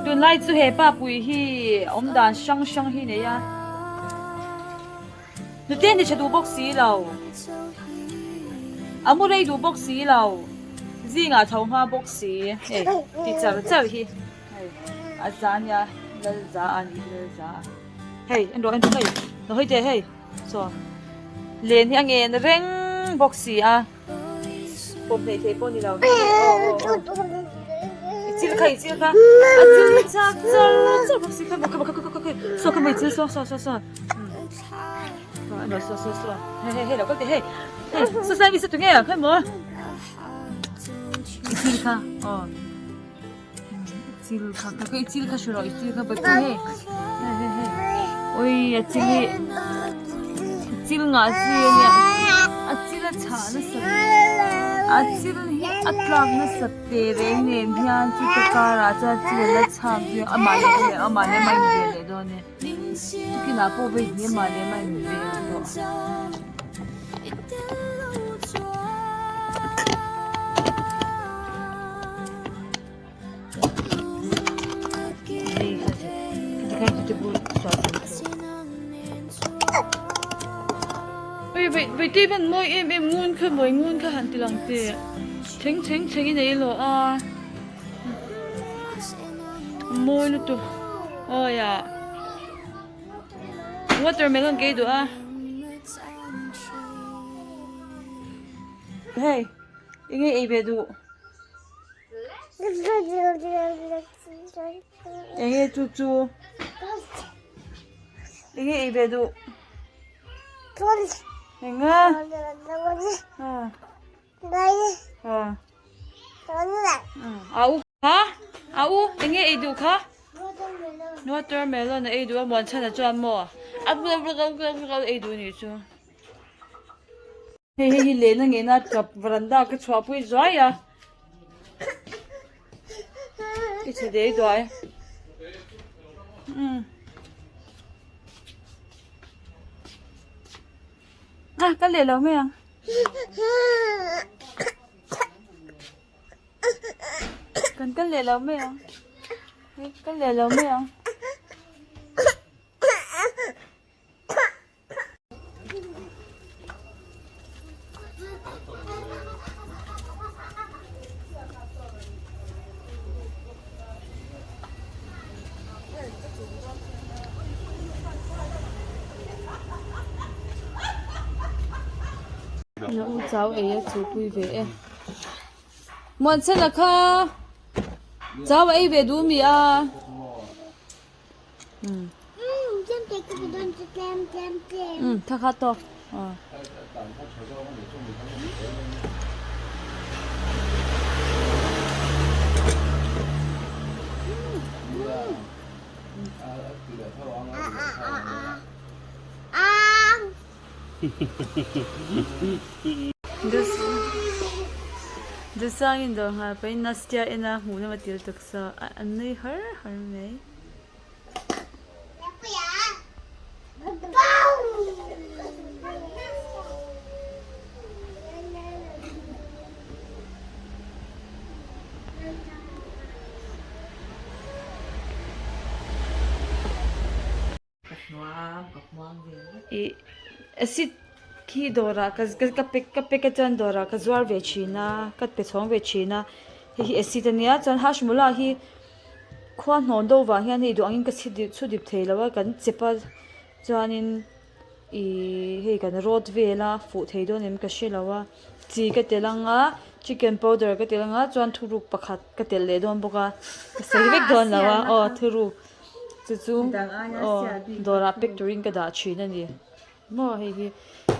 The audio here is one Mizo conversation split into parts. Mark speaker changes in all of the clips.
Speaker 1: Tunlai chu he pa pui hi awm dan hrang hrang hi nei a, hnute ni tha duh bawk si lo, a mu rei duh bawk si lo, zingah tho hma bawk si, hei ti char char hi hei a za ania Lalza a nih hi Lalza a hei en rawh en rawh hei lo hawi teh hei saw len hi a ngen reng bawk si a pawm hleih theih pawh a ni lo i chil kha i chil kha a chil hi chak char char bawk si kha maw kha maw kha kha kha saw kha maw i chil saw saw saw saw saw saw saw saw hei hei hei lo kal teh hei hei saw saw mi sa tu nge kha maw i chil kha aw chil kha kha i chil kha hru rawh i chil kha batu hei hei hei hei oi a chil hi chil ngah chi a nia a chil a chhah nasa a chil hi a tlak nasa teh reng nen hian chu ta karah chuan chil a la chhak zui a amah leh leh amah leh amah a invel leh dawn e tukinah pawh vei hnih amah leh amah a invel tawh. Vei te mawi em em ngun kha mawi ngun kha han ti lang teh thleng thleng thleng in ei lawh a mawi lutuk awi ah watermelon ka ei duh a hei enge ei ve duh. Enge chu chu enge ei ve duh enga a u kha a u enge ei duh kha watermelon a ei duh a muanchhana chuan maw a ei duh nih chu. Hei hei hi lehna ngena tap varanda ka chhuahpui zuai a i chhe dei duai umm. Ah, kal leh lo mai ang. Kan kal leh lo mai ang. Kal leh lo mai ang. U chau ei a chhupui ve e Muansela kha chau a ei ve duh mi a. Tha kha tawk Dusangin dawr nghal pahin Nastia ena hmuh na matil taksa an nui har har mai. Ih acid khi dawrah ka ka pe ka pack chuan dawrah ka zuar ve thin a ka pe chhawng ve thin a hei hi acid a nia chuan hashmula hi khua hnawn deuh vang hian hei duh angin ka chhi dip chhu dip thei lo a kan chep a chuanin ihh hei kan rawt vel a fuh thei dawn em ka hre lo a chi ka tel ang a chicken powder ka tel ang a chuan thuruk pakhat ka telh leh dawn bawk a ka sawi vek dawn lo a aw thuruk chu chu aw dawrah pack turin ka dah thin a ni maw hei hi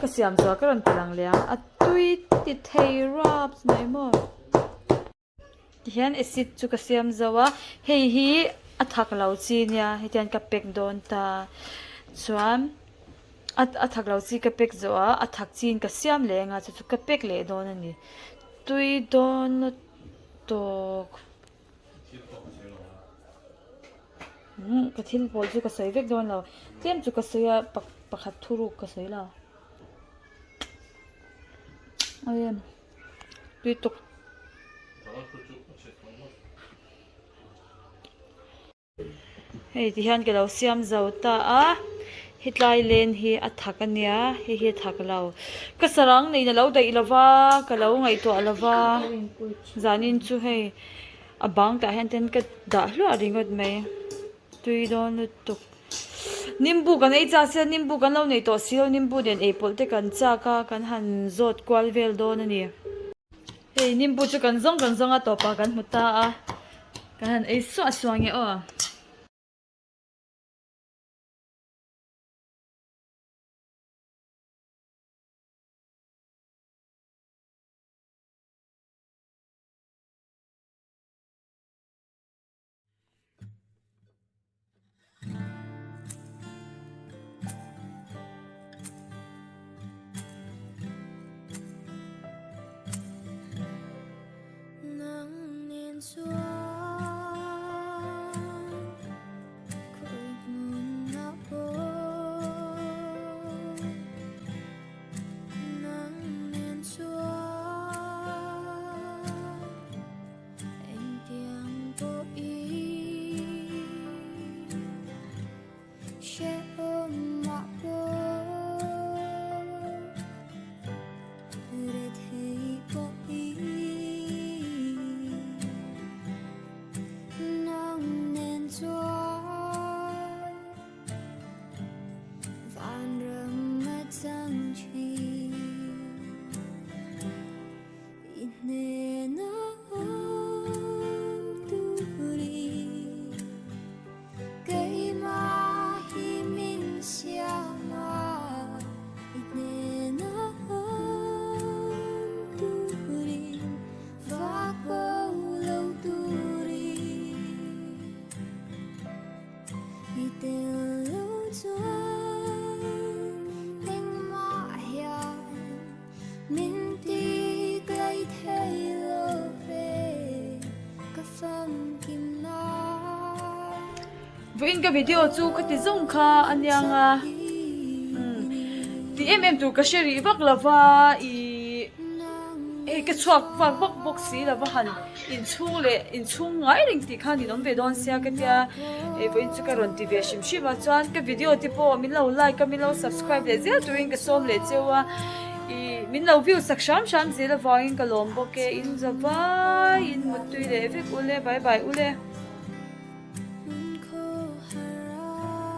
Speaker 1: ka siam zawh ka rawn ti lang leh ang a tui ti thei rap mai maw. Tihian acid chu ka siam zo a hei hi a thak lo chi nia hetiang ka pack dawn ta chuan a thak lo chi ka pack zawh a a thak chin ka siam leh anga chu chu ka pack leh dawn a ni tui dawn lutuk umm ka thil pawh chu ka sawi vek dawn lo tlem chu ka sawi a pakhat thuruk ka sawi lo awm. Tui tuk. Hei ti hian ka lo siam zo ta a hetlai len hi a thak a nia hei hi a thak lo ka sarang nei na lo daih lo va ka lo ngaihtuah lo va zanin chu hei a bang tah hian ten ka dah hluah ringawt mai tui dawn lutuk. Nimbu kan ei chak sia nimbu kan lo nei tawh si lo nimbu nen ei pawlh te kan chak a kan han zawt kual vel dawn a ni. Hei nimbu chu kan zawng kan zawng a tawpah kan hmu ta a kan han ei suah suah nge aw. Vawiin ka video chu khati zawng kha a niang a umm. Tih em em tur ka hre rih vak lo va, ih hei ka chhuak vak vak bawk si lo va han inchhung leh inchhung ngai reng tih khan in awm ve dawn sia ka tia hei vawiin chu ka rawn ti ve hrim hrim a chuan ka video te pawh min lo like a min lo subscribe leh zel turin ka sawm leh cheu a ih min lo view sak hram hram zel avangin ka lawm bawk e in za vai in muttui leh vek ule bye bye ule.